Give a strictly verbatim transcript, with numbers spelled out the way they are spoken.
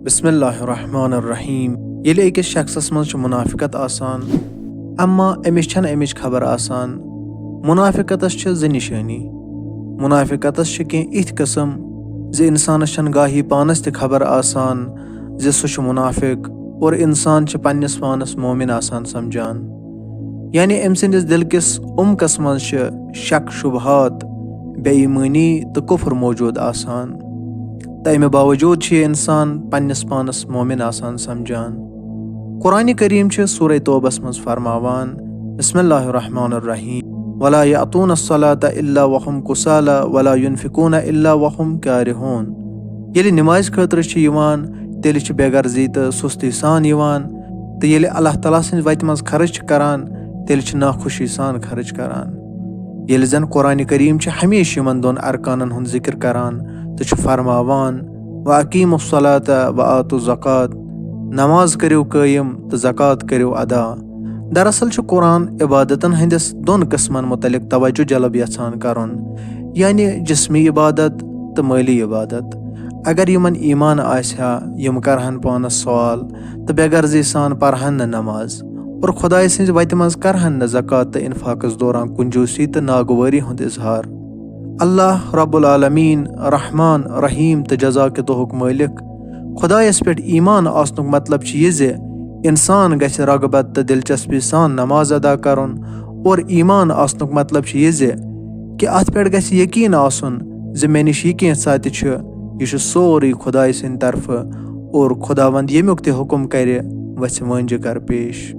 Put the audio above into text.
بسم اللہ الرحمن الرحیم۔ ییٚلہِ أکِس شخصس منٛز چھِ منافقت آسان، اما أمِس چھَنہٕ اَمِچ خبر آسان۔ منافقتس چھِ زٕ نشٲنی۔ منافقتس چھِ کینٛہہ اِتھۍ قٕسم زِ انسانس چھَنہٕ گاہی پانس تہِ خبر آسان زِ سُہ چھُ منافق، اور انسان چھِ پننِس پانس مومن آسان سمجھان۔ یعنی أمۍ سٕنٛدِس دِل کِس عمقس منٛز چھِ شک شبہات، بے ایمٲنی تہٕ کفر موجود آسان۔ تہٕ اَمہِ باوجود چھُ یہِ انسان پننِس پانس مومن آسان سمجھان۔ قرآن کریم چھِ سورہ توبس منٛز فرماوان، بسم اللہ الرحمن الرحیم، ولا یأتون الصلاة الا وهم کسالی ولا ينفقون الا وهم كارهون۔ ییٚلہِ نمازِ خٲطرٕ چھِ یِوان، تیٚلہِ چھِ بے غرضی تہٕ سُستی سان یِوان، تہٕ ییٚلہِ اللہ تعالیٰ سٕنٛزِ وتہِ منٛز خرٕچ چھِ کران، تیٚلہِ چھِ ناخوشی سان خرٕچ کران۔ ییٚلہِ زن قرآن کریم چھِ ہمیشہِ یِمن دۄن ارکانن ہُنٛد ذکر کران تہٕ چھُ فرماوان، وأقیموا الصلاة وآتوا الزکاة، نماز کٔرِو قٲیِم تہٕ زکوٰۃ کٔرِو ادا۔ دراصل چھُ قرآن عبادتن ہٕنٛدِس دۄن قٕسمن مُتعلق توجہ جلب یژھان کرُن، یعنی جسمی عبادت تہٕ مٲلی عبادت۔ اگر یِمن ایمان آسہِ ہا، یِم کرہن پانس سوال تہٕ بے غرضی سان پرہن نہٕ نماز، اور خدایہِ سٕنٛزِ وتہِ منٛز کرہن نہٕ زکوٰۃ تہٕ انفاقس دوران کنجوسی تہٕ ناگوٲری ہُنٛد اظہار۔ اللہ رب العالمین، رحمان، رحیم تہٕ جزا کہِ دۄہُک مٲلِک، خدایس پٮ۪ٹھ ایمان آسنُک مطلب چھُ یہِ زِ انسان گژھِ رغبت تہٕ دلچسپی سان نماز ادا کرُن، اور ایمان آسنُک مطلب چھُ یہِ زِ کہِ اتھ پٮ۪ٹھ گژھِ یقین آسُن زِ مےٚ نِش یہِ کینٛژھا تہِ چھُ، یہِ چھُ سورُے خدایہِ سٕنٛدِ طرفہٕ، اور خداوند ییٚمیُک تہِ حکم کرِ، وژھِ وٲنجہِ کر پیش۔